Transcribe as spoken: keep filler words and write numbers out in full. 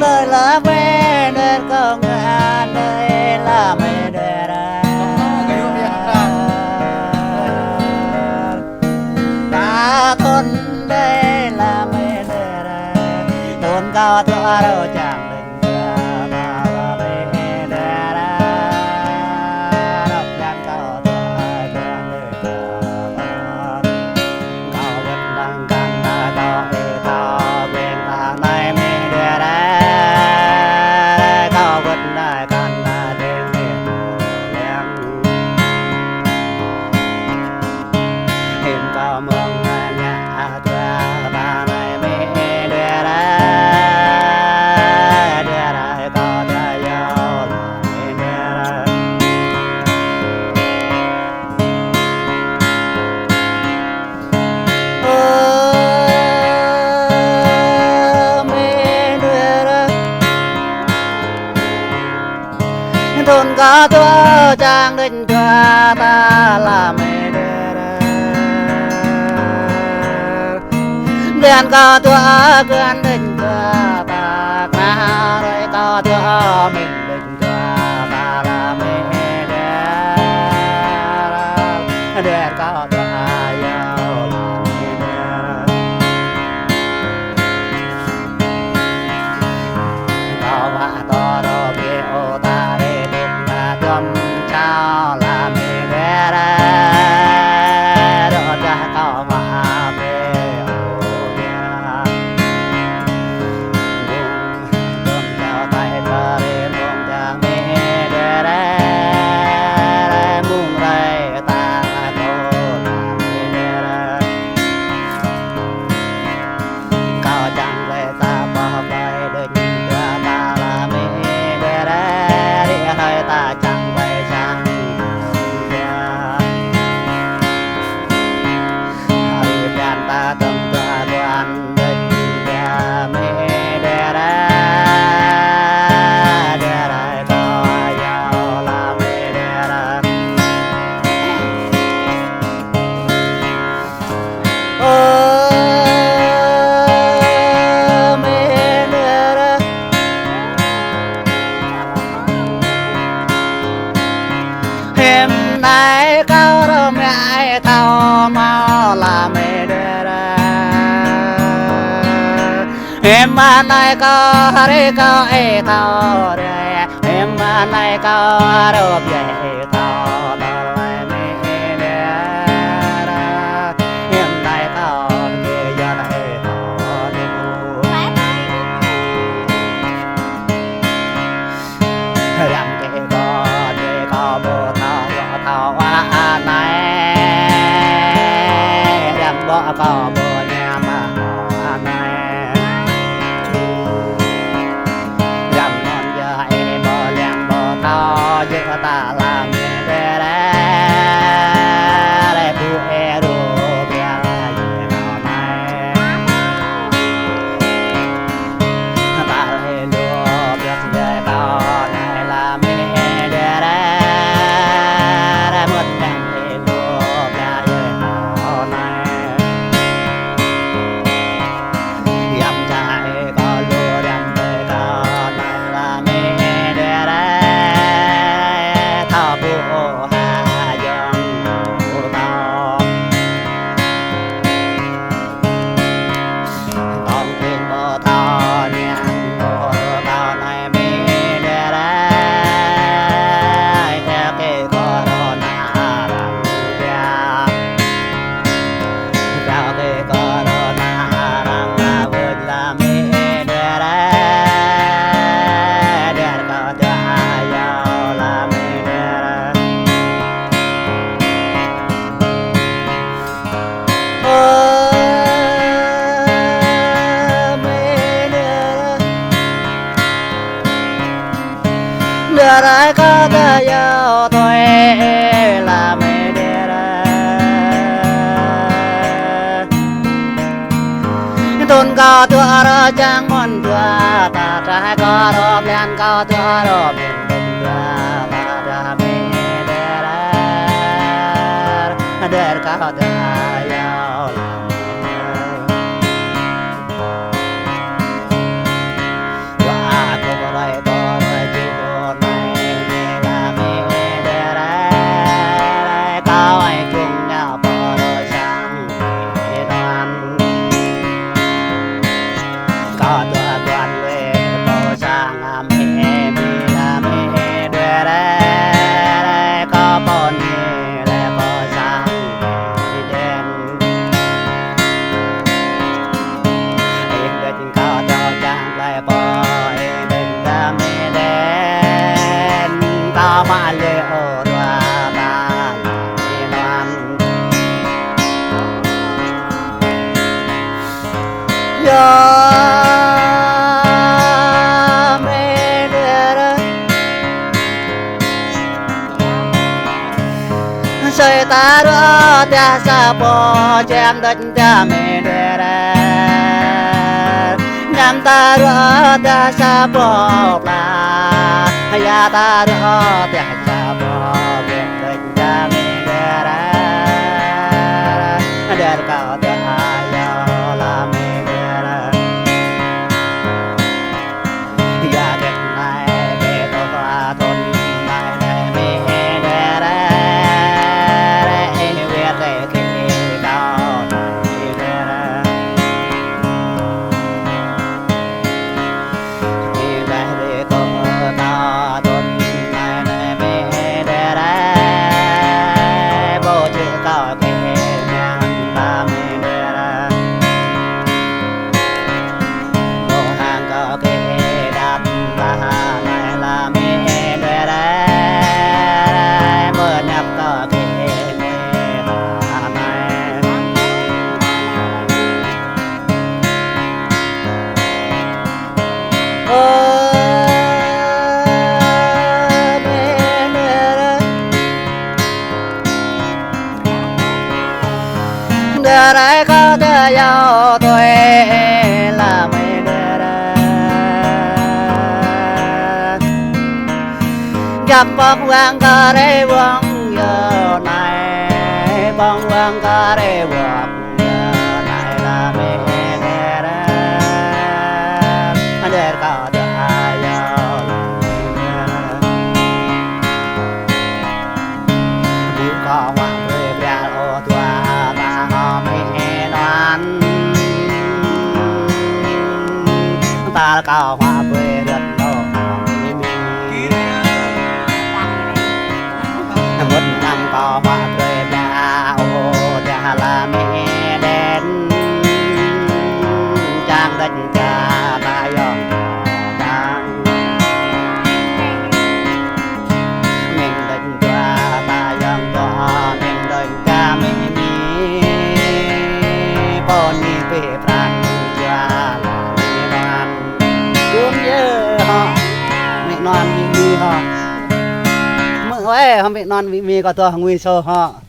Tơlơi lăm mơ̆ đer kâo ngă đơi lăm mơ̆ đer. Ta thun đơi lăm mơ̆ đer. Thun kâo tŭ rơ̆ čang đơi. Thun kâo tŭ čang đơi dua ta lăm mơ̆ đer. Blan kâo tŭ kơ̆n đơi dua ta, kơnă hrơi kâo tŭ mĭn đơi dua ta lăm mơ̆ đer. Đer kâo tŭ ayŏng lăm mơ̆ đer. Kâo wă tơrô bĕ ôh ta rê dŭm ta dŭm čao lăm mơ̆ đer. Dŏ dah kâo wă bĕ ôh bĕ. Dŭm čao tai ta rê mông čang mơ̆ đer. Mông rai ta kâo lăm mơ̆ đer. Kâo čang rai ta pơh bai đơi dua ta lăm mơ̆ đer. Rĭ hrơi ta čang rai čang dua. Rĭ blan ta tơm dua guan đơi dua mơ̆ đer. Đer rai kâo ayŏng lăm mơ̆ đer. Ơ mơ̆ đer. Hiư̆m anai kâo rơmai thâo mơ̆ lăm mơ̆ đer. Hiư̆m anai kâo rĭ kâo ih thâo rĭ. Hiư̆m anai kâo rơ̆p yai thâo tơlơi mơ̆ đer. Hiư̆m anai kâo kơ yua anai thâo tơlơi mơ̆. Răm kơ kâo dơi kâo ƀu thâo yua thâo wa anai. Răm ƀu kâo ƀu ñam anai. Răm non yua ih ƀu lăng ƀu thâo yua ta lăm mơ̆ đer. Ƀu ih rơ̆p yai kâo anai. Ta lĕ rơ̆p yai kâo anai lăm mơ̆ đer. Mơ̆n lĕ rơ̆p yai kâo anai. Yăm čai kâo lu răm tơi kâo anai lăm mơ̆ đer. Thâo ƀu ôh ha yŏng ƀu thâo. Tong kĭng ƀu thâo ñang ôh kâo anai mơ̆ đer. Ih kơ kơ rơ̆ anai arăng biă. Kâo kơ kơ rơ̆ anai arăng ngă wơ̆t lăm mơ̆ đer. Đer kâo tŭ ayŏng lăm mơ̆ đer. Ơ mơ̆ đer. Đer rai kâo tơ yâo tui lăm mơ̆ đer. Thun kâo tŭ rơ̆ čang mơ̆n dua ta, tơlơi kâo rơ̆ blan kâo tŭ rơ̆ mĭn dŭm dua ta, tơlơi mơ̆ đer. Đer kâo tơ yâo lăm mơ̆ đer. Wa Ta rŏ teh sa pô čem đôč ta mĭ đe re. Ñăm ta rŏ teh sa pô pla. Ya ta rŏ teh sa pô čem đôč ta mĭ đe re. Đer kâo teh ayŏ la mĭ đe re. Đe re kâo teh yâo tui la mĭ đe re. Găp pŏk wang kơ re wang yơ nai, pŏk wang kơ re wang yơ nai la mĭ đe re. Đe re kâo teh ayŏ la mĭ đe re. Ƀu kâo huă brơi bral ôh dua ta hơmĭ anŭn. Tal kâo huă brơi rơ̆t ôh hơmĭ mĭ. Mŭt năm kâo huă brơi bral ôh dua la mĭ đen. Čang đĕč ča ta yŏng čang. Mĭn đôč dua ta yŏng dua, mĭn đôč ča mĭ mĭ. Pô ni pĭ pran dua la mĭ non. Dŭm yơ hŏ. Mĭ non mĭ mĭ hŏ. Mơ̆ wai hŏ mĭ non mĭ mĭ kơ tuah ngui sô hŏ.